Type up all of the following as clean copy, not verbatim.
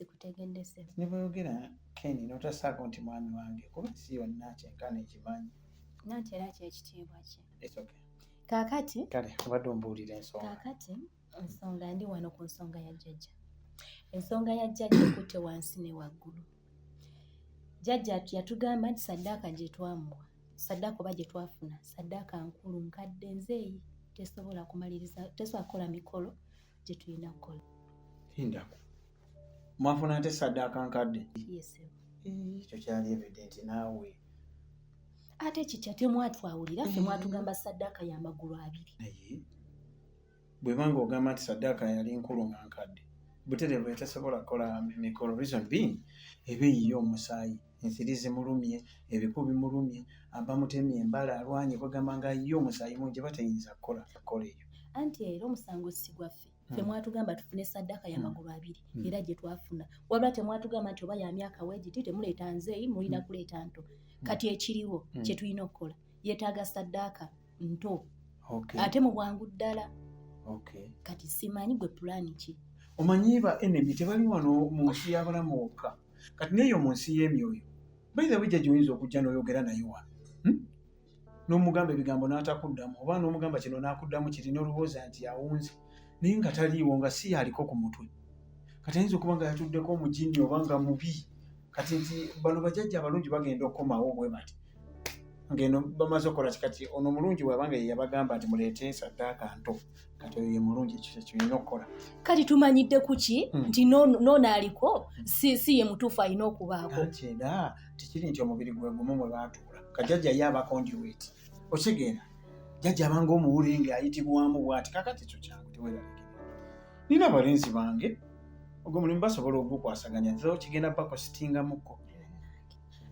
Sikutegedde ssebo. Ne bw'oyogera Ken n'otassaako nti mwami wange kuba ensi yonna kyenkana ekimanyi. Nanti era kyekitiibwa kye. It's okay. Kaakati. Kale obadde ombuulira ensonga. Kaakati ensonga ndi wano ku nsonga ya jjajja. Ensonga ya jjajja ekutte wansi ne waggulu. Jjajja yatugamba nti saddaaka gye twamuwa, saddaaka oba gye twafuna, saddaaka nkulu nkadde nzeeyi tesobola kumaliriza, tesobola kukola mikolo gye tulina kukola. Lindako. Mwafuna ate saddaaka nkadde? Yes, ssebo. Ekyo kyali evident naawe. Ate kitya temwatwawulira ffe mwatugamba saddaaka ya magulu abiri. Naye bw'eba ng'ogamba nti saddaaka yali nkulu nga nkadde, butereevu tesobola kukola mikolo reason being eba eyiye omusaayi, ensiri zimulumye, ebiku bimulumye, bamutemye embala alwanye kwegamba ng'ayiye omusaayi mungi eba teyinza kukola kukola eyo. Anti era omusango si gwaffe. Ffe mwatugamba tufune saddaaka ya magulu abiri era gye twafuna. Wabula temwatugamba nti oba ya myaka weegiti temuleeta nzeeyi mulina kuleeta nto. Kati ekiriwo kye tulina okukola yeetaaga saddaaka nto. Ate mu bwangu ddala. Kati simanyi gwe pulaani ki. Omanyi ba enemy tebali wano mu nsi y'abalamu wokka. Kati n'eyo mu nsi y'emyoyo. By the way jjajja oyinza okujja n'oyogera naye wano. N'omugamba ebigambo n'atakuddamu oba n'omugamba kino n'akuddamu kiri n'olowooza nti awunze naye nga taliiwo nga si y'aliko ku mutwe. Kati ayinza okuba nga yatuddeko omujinni oba nga mubi. Kati nti bano bajjajja abalungi bagenda okukomawo bwe bati. Ng'eno bamaze okukola ki kati ono omulungi bw'aba nga ye yabagamba nti muleete saddaaka nto kati oyo ye mulungi ekyo kyekirina okukola. Kati tumanyidde ku ki nti n'ono aliko si ye mutuufu alina okubaako. Anti era tekiri nti omubiri gwe gumu mwe baatuula. Kajjajja ye aba conduit. Okitegeera? Jjajja abanga omuwulenge ayitibwamu bw'ati kaakati ekyo kyangu teweeraliikirira. Nina abalenzi bange ogwo omulimu basobola ogukwasaganya so kigenda bakositingamukko.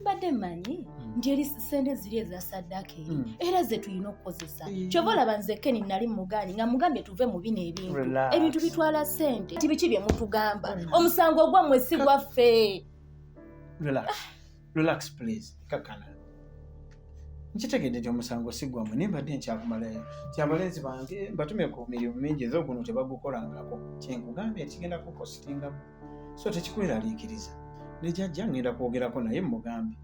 Mbadde mmanyi nti eri ssente ziri eza saddaaka eri era ze tulina okukozesa. Ky'ova olaba nze Ken nali mugaanyi nga mugambye tuve mu bino ebintu. Relax. Ebintu bitwala ssente. Nti biki bye mutugamba? Omusango ogwammwe si gwaffe. Relax. Relax please. Kakkana. Nkitegedde nti omusango si gwammwe naye mbadde nkyakumalayo. Nti abalenzi bange mbatume ku mirimu mingi ezo guno tebagukolangako. Kye nkugambye kigenda kukositingamu. So tekikweraliikiriza. Ne jjajja ngenda kwogerako naye mmugambe.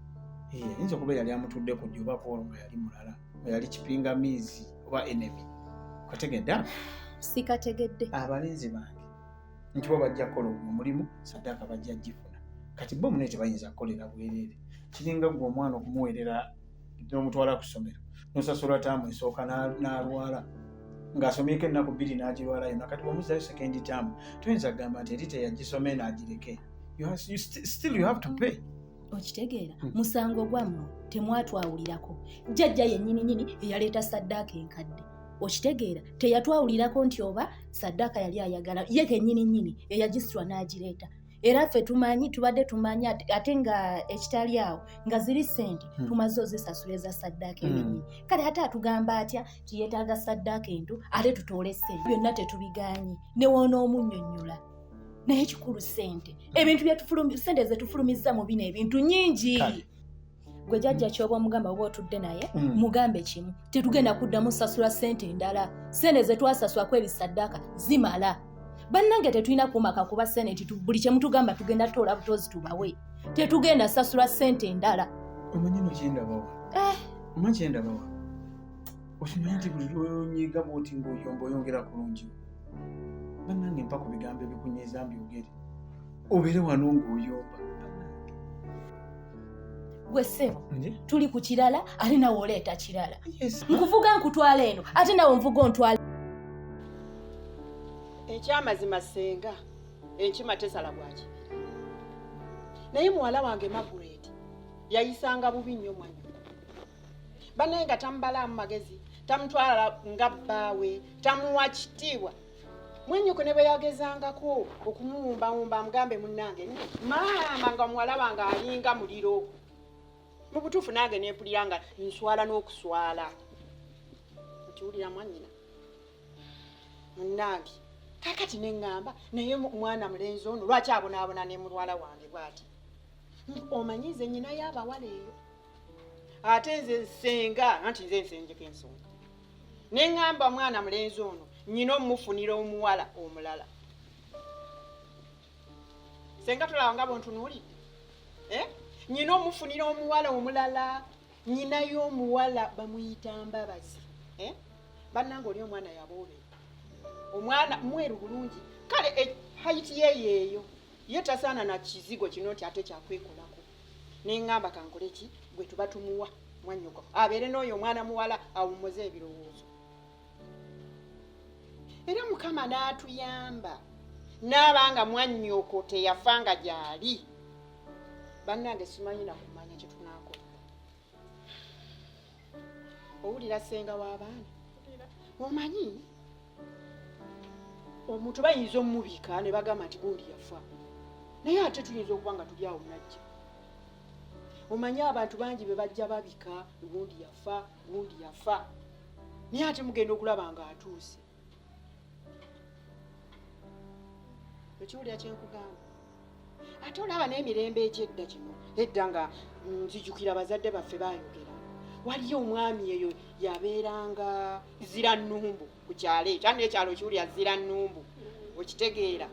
Ayinza okuba yali amutudde ku ddyo oba ku olwo nga yali mulala. Nga yali kipingamiizi oba enemy. Okategedde ako? Sikategedde. Abalenzi bange nti bo bajja kukola ogwo omulimu, saddaaka bajja gifuna. Kati bo munne tebayinza kukolera bwereere. Kiringa ggwe omwana okumuweerera n'omutwala ku ssomero n'osasula taamu esooka n'alwala ng'asomyeko ennaku bbiri n'agirwala yonna. Kati bw'omuzzayo second term toyinza kugamba nti eri teyagisoma eno agireke. Still you have to pay. Okitegeera? Musango gwammwe temwatwawulirako. Jjajja yennyini nnyini eyaleeta saddaaka enkadde. Okitegeera? Teyatwawulirako nti oba saddaaka yali ayagala ye kennyini nnyini eyagisitula n'agireeta. Era ffe tumanyi, tubadde tumanyi ate nga ekitali awo nga ziri ssente tumaze ozisasula eza saddaaka ennyini. Kale ate atugamba atya nti yeetaaga saddaaka ento ate tutoole ssente. Byonna tetubigaanyi ne w'onoomunnyonnyola. Naye kikulu ssente. Ebintu bye ssente ze tufulumizza mu bino ebintu nnyingi. Gwe jjajja ky'oba omugamba oba otudde naye, mugambe kimu. Tetugenda kuddamu ssasula ssente endala. Ssente ze twasasulako eri saddaaka zimala. Bannange tetulina kuumaka kuba ssente nti buli kye mutugamba tugenda toola butozi tubawe. Tetugenda ssasula ssente endala. Omanyi no kye ndabawa? Omanyi kye ndabawa? Okimanyi nti buli lw'onyiiga bw'oti ng'oyomba oyongera kulungi. Bannange mpa ku bigambo ebikunyiiza mbyogere. Obeere wano ng'oyomba. Gwe ssebo, tuli ku kirala ate nawe oleeta kirala. Nkuvuga nkutwala eno ate nawe nvuga ontwala. Ekyamazima ssenga enkima tesala gwa kibira. Naye muwala wange Margaret yayisanga bubi nnyo mwannyoko. Bannaye nga tamubalaamu magezi, tamutwala nga bbaawe, tamuwa kitiibwa. Mwannyoko ne bwe yagezangako okumuwumbawumba amugambe munnange, maama nga muwala wange alinga muliro. Mu butuufu nange ne mpulira nga nswala n'okuswala. Nkiwulira mwannyina. Munnange, kaakati ne ŋŋamba naye mwana mulenzi ono lwaki abonaabona ne muwala wange bw'ati? Omanyi nze nnyina y'abawala eyo. Ate nze nsenga, anti nze nsenjeko ensonga. Ne ŋŋamba mwana mulenzi ono nnyina omufunira omuwala omulala. Senga tolaba nga bwontunuulidde, eh? Nyina omufunira omuwala omulala, nyinayo omuwala bamuyita Mbabazi, eh? Bannange, oli omwana yaboobera, omwana mweru bulungi. Kale height yeeyo ye tasaana na kizigo kino nti ate kyakwekolako. Neŋŋamba kankole ki, gwe tuba tumuwa mwannyoko abeere n'oyo omwana muwala awummuze ebirowoozo. Era Mukama n'atuyamba n'aba nga mwannyoko teyafa nga gy'ali. Bannange, simanyi nakumanya kye tunaakola. Owulira, ssenga w'abaana, omanyi omuntu bayinza omubika ne bagamba nti gundi yafa, naye ate tuyinza okuba nga tuli awo najja. Omanyi abantu bangi be bajja babika, gundi yafa, gundi yafa, naye ate mugenda okulaba nga atuuse. Ekiwulira kyenkugamba? Ate olaba n'emirembe egyedda gino, edda nga nzijukira bazadde baffe bayogera, waliyo omwami eyo yabeeranga Zirannumbu ku kyalo ekyo, ate ekyalo kiwulira Zirannumbu, okitegeera?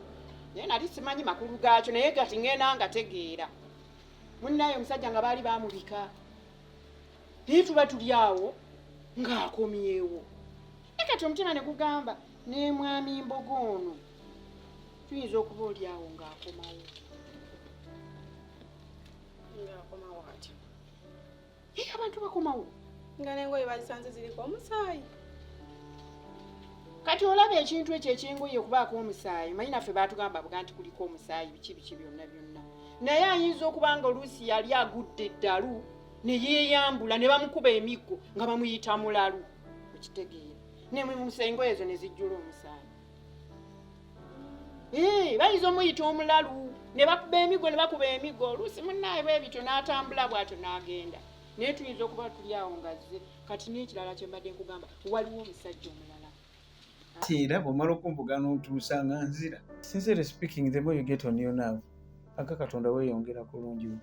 Naye nali simanyi makulu gaakyo, naye kati ŋŋenda nga tegeera. Munnaye omusajja nga baali baamubika, naye tuba tuli awo ng'akomyewo. Naye kati omutima ne gugamba ne mwami Mbogo ono tuyinza okuba oli awo ng'akomawo. Ng'akomawo atya? Naye abantu bakomawo. Nga n'engoye bazisanze ziriko omusaayi. Kati olaba ekintu ekyo ekyengoye okubaako omusaayi, manyi naffe baatugamba buga nti kuliko omusaayi, biki biki byonna byonna, naye ayinza okuba nga oluusi yali agudde eddalu ne yeeyambula ne bamukuba emiggo nga bamuyita mulalu, okitegeera? Engoye ezo ne zijjula omusaayi. Bayinza omuyita omulalu ne bakuba emiggo, ne bakuba emiggo oluusi munaaye bwe bityo n'atambula bw'atyo n'agenda. Naye tuyinza okuba tuli awo nga zze. Kati n'ekirala kye mbadde nkugamba, waliwo omusajja omulala. Era bw'omala okumvuga n'ontuusa nga nzira. Sincerely speaking, the more you get on your nerve, aka Katonda weeyongera kulungi.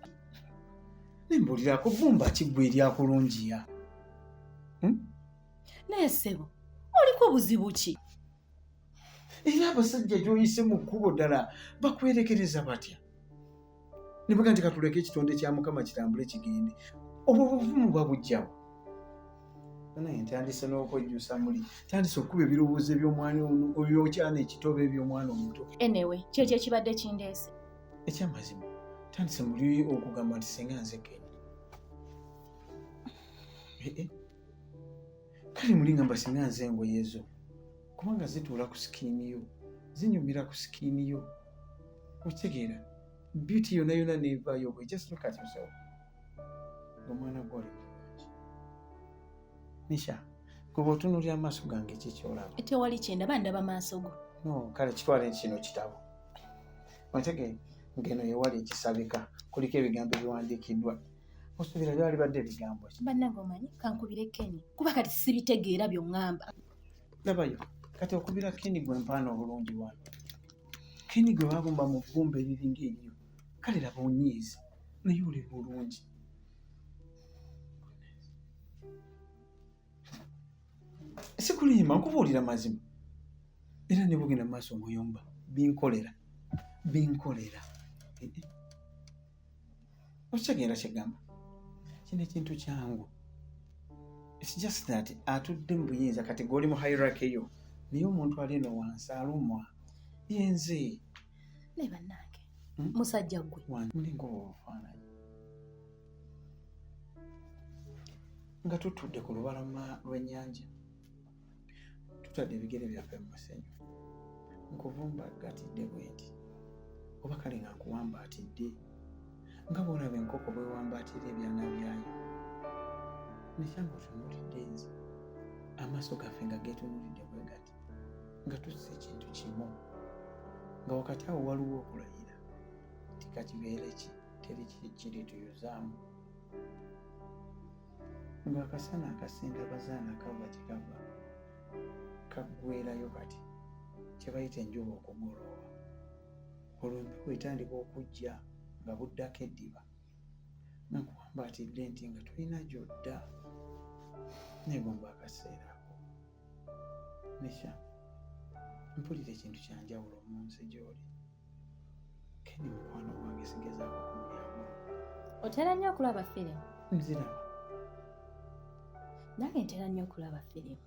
Nembuulirako, bbumba ki ggwe eryakulungiya? Naye ssebo, oliko buzibu ki? Era abasajja gy'oyise mu kkubo ddala bakwerekereza batya ne baga nti katuleke ekitonde kya Mukama kitambule kigende? Obwo buvumu babugjawo. Naye ntandise n'okwejjusa, muli tandise okukuba ebirowoozo eby'omwana ono, ebyokyana ekitoba, eby'omwana omuto. Anyway, kyekyo ekibadde kindeese. Ekyamazima, tandise muli okugamba nti singa nze Keni. Eh, eh. Kale muli ngamba singa nze engoye ezo, kubanga zituula ku skin yo, zinyumira ku skin yo, okitegeera? Beauty yonna yonna nevaayo bwe. Just look at yourself, omwana gwoli mulungi. Nisha, gwe bw'otunuulira amaaso gange, ki kyolaba? Tewali kyendaba, ndaba maaso go. No, kale kitwale nti kino kitabo, otegeera? Ngeno yewali ekisabika, kuliko ebigambo ebiwandiikiddwa. Osuubira byali badde ebigambo ki? Bannange, omanyi kankubire Keni, kuba kati sibitegeera by'oŋŋamba. Labayo kati okubira Keni gwe mpaana obulungi wano, Keni gwe babumba mu bbumba eriringa eryo. Kale laba onyiize, naye oli bulungi. Sikulimba, nkubuulira mazima. Era ne bugenda mu maaso ng'oyomba, binkolera, binkolera. Eh, eh. Okitegeera kyegamba? Kino ekintu kyangu. It's just that atudde mu buyinza, kati gw'oli mu hierarchy yo, naye omuntu ali eno wansi alumwa yenze. Naye bannange, Hmm? musajja ggwe. Mulinga obufaananyi nga tutudde ku lubalama lw'ennyanja, tutadde ebigere byaffe mu musenyu, nkuvumba gatidde bwe nti, oba kale nga nkuwambaatidde nga bw'olaba enkoko bwewambaatira ebyana byayo. Nekyanga otunuulidde nze, amaaso gaffe nga geetunuulidde bwe gati, nga tussa ekintu kimu, nga wakati awo waliwo okulayira nti kakibeere ki, teri kiri tuyuzaamu, ng'akasana akasinda bazaana kava gye kava kaggwerayo, kati kye bayita enjuba okugolooba. Olwo empewo etandika okujja nga buddako eddiba, nga nkuwambaatidde nti nga tolina gy'odda. Neegomba akaseera ako. Nisha, mpulira ekintu kyanjawulo mu nsi gy'oli. Keni mukwano gwange, sigezaako kumulyamu. Otera nnyo okulaba firimu? Nziraba. Nange ntera nnyo okulaba firimu.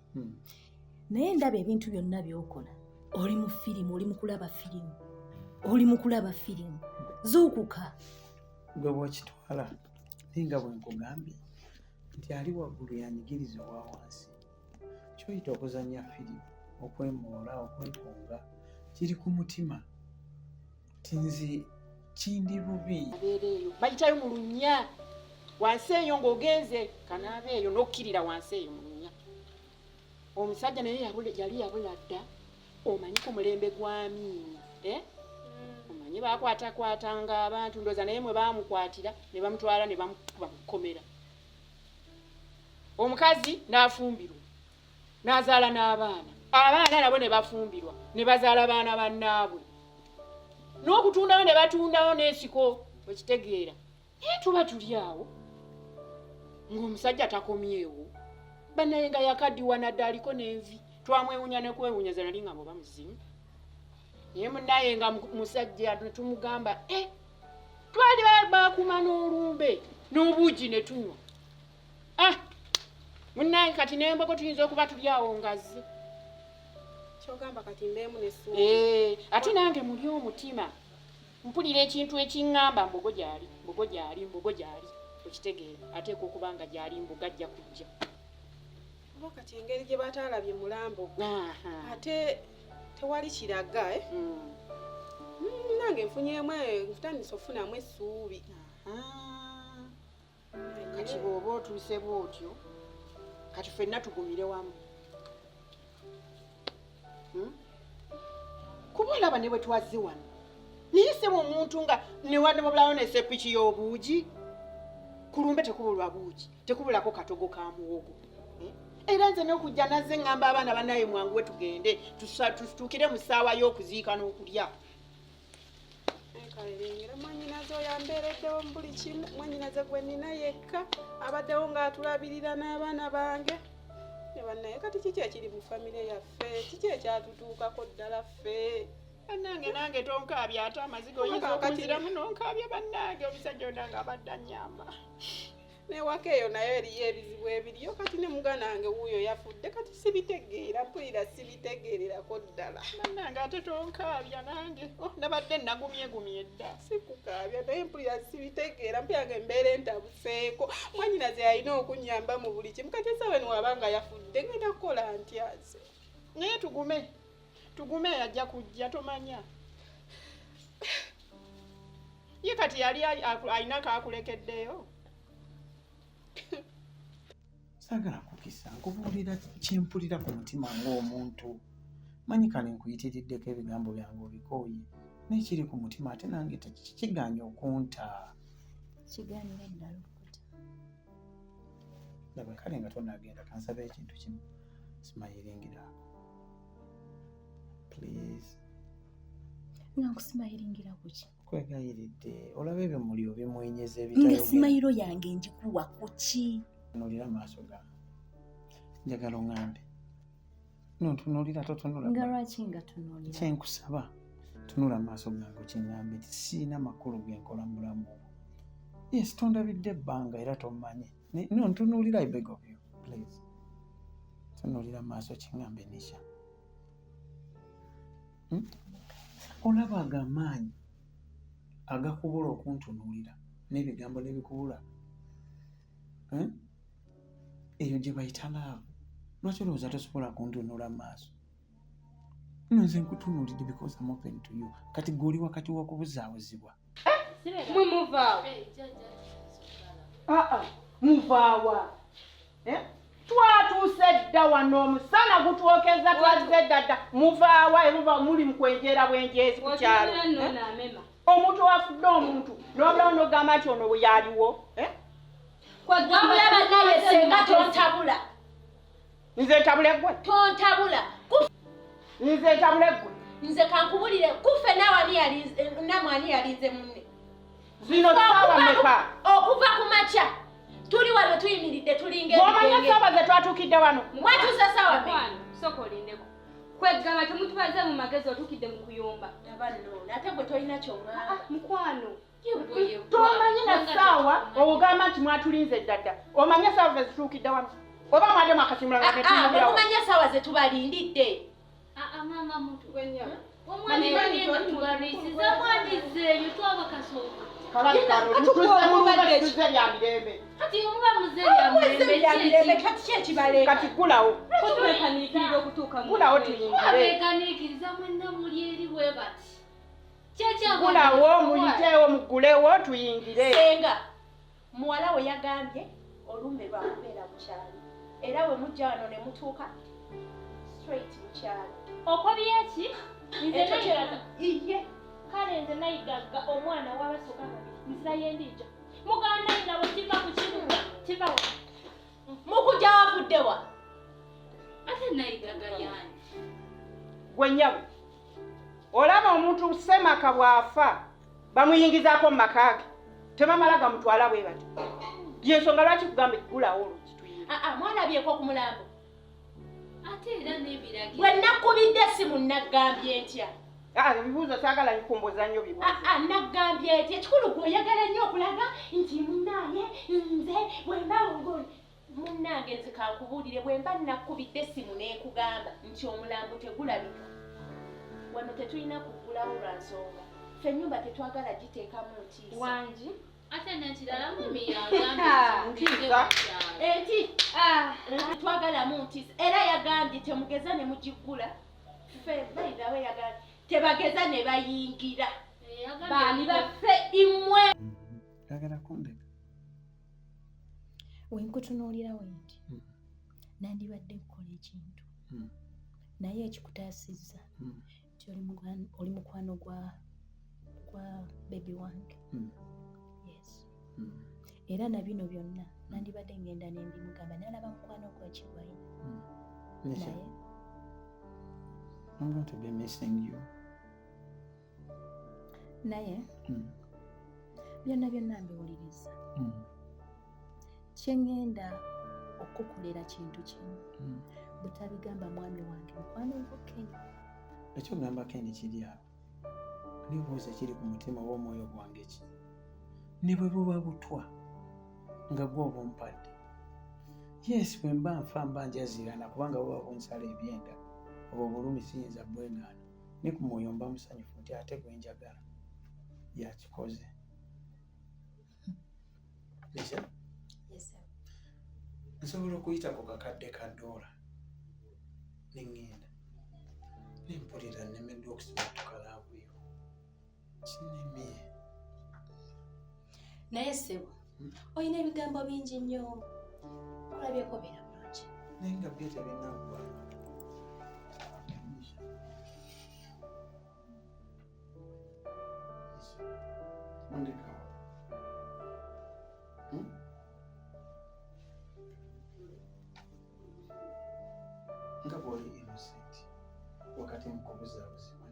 Naye ndaba ebintu byonna by'okola, oli mu firimu, oli mu kulaba firimu, oli mu kulaba firimu. Zuukuka. Gwe bw'okitwala, naye nga bwe nkugambye nti ali waggulu yanyigiriza owa wansi. Kyoyita okuzannya firimu, okwemoola, okwekunga, kiri ku mutima. Ti nze kindi bubi. Abeera eyo bayitayo mu lunnya wansi eyo, ng'ogenze kanaaba eyo n'okkirira wansi eyo mu lunnya. Omusajja naye yali yabula dda. Omanyi ku mulembe gwa Amiini, eh? Omanyi bakwatakwatanga abantu, ndooza naye mwe baamukwatira ne bamutwala ne bamukuba mu kkomera. Omukazi n'afumbirwa n'azaala n'abaana, abaana nabo ne bafumbirwa ne bazaala baana bannaabwe, n'okutundawo ne batundawo n'ensiko. Okitegeera? Naye tuba tuli awo ng'omusajja takomyewo. Bannaye, nga yakaddiwa nadde, aliko n'envi. Twamwewunya nekwewunya, nali nga muba muzimu. Naye munnaye nga musajja netumugamba, e twali bakuma n'olumbe n'obuugi ne tunywa. Ah, munnaye, kati n'embogo tuyinza okuba tuli awo ngazze. Kyogamba kati mbeemu nessuubi? Eh, ate nange muli omutima mpulira ekintu ekiŋŋamba mbogo gyali, mbogo gyali, mbogo gyali. Okitegeera? Ateekwa okuba nga gyali, mbogo ajja kujja. Oba kati engeri gye bataalabye mulambo gwe, ate tewali kiraga, eh? Nange nfunyeemu, ntandise okufunamu essuubi. Aha. Kati bw'oba otuuse bw'otyo, kati ffenna tugumire wamu. Kuba olaba ne bwe twazze wano, naye sebo omuntu nga newabulawo nesepiki y'obuugi kulumbe, tekubulwa buugi, tekubulako katogo ka muwogo. Eh? Era nze n'okujja nazze ŋŋamba abaana, bannaye mwanguwe tugende tutuukire mu ssaawa y'okuziika n'okulya. Kale lengera mwannyinaze oyo ambeereddewo mu buli kimu, mwannyinaze gwe nnina yekka abaddewo ng'atulabirira n'abaana bange ne bannaye. Kati kiki ekiri mu famire yaffe? Kiki ekyatutuukako ddala ffe? Bannange, nange tonkaabya ate amaziga oyinza Kati- okunziramu nonkaabya. Bannange, omusajja ono nga abadde annyamba. Newaka eyo nayo eriyo ebizibu ebiriyo. Kati ne muganda wange wuuyo yafudde. Kati sibitegeera, mpulira sibitegeererako ddala. Bannange, ate tonkaabya nange. Oh, nabadde nagumyegumye dda. Sikukaabya, naye mpulira sibitegeera, mpulira nga embeera entabuseeko. Mwanyinaze yalina okunyamba mu buli kimu, kati esawe niwaba nga yafudde, ngenda kukola ntya nze? Naye tugume, tugume, ajja kujja. Tomanya, ye kati yali alina kaakulekeddeyo. Saagala kukisa, nkubuulira kyempulira ku mutima ng'omuntu. Manyi kale nkuyitiriddeko, ebigambo byange obikooye, naye kiri ku mutima, ate nange tekikiganya okunta. Kigaanira ddala okuta. Laba, kale nga tonagenda, kansaba ekintu kimu, simayiringiraako, please. Nga nkusimayiringira kuki? Kwegayiridde, olaba ebimuli obimwenyeza Nga ebitayogera. simayiro yange njikuwa kuki? Tunuulira amaaso gange, njagala oŋŋambe. Nontunuulira, totunula. Nga lwaki nga tunuulira? Kyenkusaba, tunula amaaso gange okiŋŋambe nti siina makulu genkola mu bulamu bwo. Yes, tondabidde ebbanga era tommanyi. No, ntunuulira, I beg of you, please, tunuulira amaaso kiŋŋambe. Nisha, Olaba ago amaanyi agakubula okuntunuulira n'ebigambo n'ebikubula, Eh? Eyo gye bayita love. Lwaki olowooza tosobola kuntunula mu maaso? No, nze nkutunuulidde because I'm open to you. Kati gwe oli wakati w'okubuzaabuzibwa. Mwe muvaawo. Aa, muvaawa? Eh? Twatuuse dda wano, omusana gutwokeza, twazze dda dda. Muvaawa? Emuva muli mu kwenjeera bwenjeezi ku kyalo. Watunula nno Eh? n'amema. Omuntu wafudde, omuntu nobulawo nogamba nti ono bwe yaliwo, eh? Wamulaba naye senga tontabula. Nze ntabule gwe? Tontabula. Nze ntabule gwe? Nze kankubulire, kufe naawe ani yalinze, namwe ani yalinze munne? Zino saawa meka? Okuva ku makya tuli wano tuyimiridde, tulinga Bw'omanya ebigenge. saawa ze twatuukidde wano? Mwatuusa saawa mmeka? Mukwano, sooka olindeko. Kwegamba temutubaze mu magezi otukidde mu kuyomba. Laba nno, ate gwe tolina ky'oŋŋamba. Mukwano. Tomanyi na ssaawa ogamba nti mwatulinze ddadda. Omanye essaawa ze zituukidde wano. Oba mwadde mwakasimula nga tetuyingirawo. Mumanyi essaawa ze tubalindidde. Maama mutu. Omwana tubalwisiza mwandizeeyo twabakasooka. Tuzze bya mirembe. Kati muba muzze bya mirembe kati ki ekibaleeta? Kati ggulawo. Tweekaniikirira okutuuka mu Ggulawo tuyingire. Abeekaniikiriza mwenna muli eri bwe bati. Ggulawo muyiteewo muggulewo tuyingire. Ssenga muwala we yagambye olumbe lwakubeera mu kyalo. Era bwe mujja wano ne mutuuka straight mu kyalo. Okobye ki? Nze nayigaga. Iye. Kale nze nayigagga omwana w'abasooka babiri. Nzira y'endijja. Muganda nina bwe kiva ku kibuga kiva wa. Mukujja wavudde wa? Ate nayigaga yani. Gwe nnyabo. Olaba omuntu ssemaka bw'afa bamuyingizaako mu maka ge. Tebamala gamutwala bwe batyo. Y'ensonga lwaki kugamba eggulawo oluggi tuyingire. Mwalabyeko ku mulambo. Ate era n'ebiragiro. Bwe nakubidde essimu nagambye ntya? Ebibuuzo saagala nkumbuza nnyo bibuuzo. Nagambye ntya? Ekikulu gwe oyagala nnyo okulaga nti munnange nze bwe mba munnange nze kankubuulire bwe mba nakubidde essimu n'ekugamba nti omulambo tegulabika. Wano tetulina kuggulawo lwa nsonga. Ffe ennyumba tetwagala giteekamu ntiisa. Wangi. Ate n'ekirala mummy yagambye nti enti twagalamu ntiisa. Era yagambye temugeza ne mugiggula. Ffe bayirawe yagambye tebageza ne bayingira. Baani baffe imwe. Oyagala kundeka? We nkutunuulira we nti nandibadde nkukola ekintu naye ekikutaasizza nti oli mukwano gwa baby wange. Yes. Era na bino byonna nandibadde ngenda ne mbimugamba nalaba mukwano gwa kigwayi. Naye I'm going to be missing you. Naye byonna byonna mbiwuliriza. Kye ŋŋenda okukukolera kintu kimu. Butabigamba mwami wange mukwano gwo Ken. Ekyogamba Ken kiri awo. Nebuuza kiri ku mutima w'omwoyo gwange ki? Ne bwe buba butwa nga gwe obumpadde. Yes, bwe mba nfa mba njazirana kubanga buba bunsala ebyenda. Obwo obulumi siyinza bwegaana. Ne ku mwoyo mba musanyufu nti ate gwe njagala yakikoze. Lisa? Yes, sir. Nsobola okuyita ku kakadde ka ddoola ne ŋŋenda. Ne mpulira nnemeddwa okusimatuka laavu yo. Kinnemye. Naye ssebo, olina ebigambo bingi nnyo. Kulabyeko beera bulungi. Naye nga byo tebinnaggwa. Ondeka. Nga bw'oli innocent wakati mu kubuzaabuzibwa.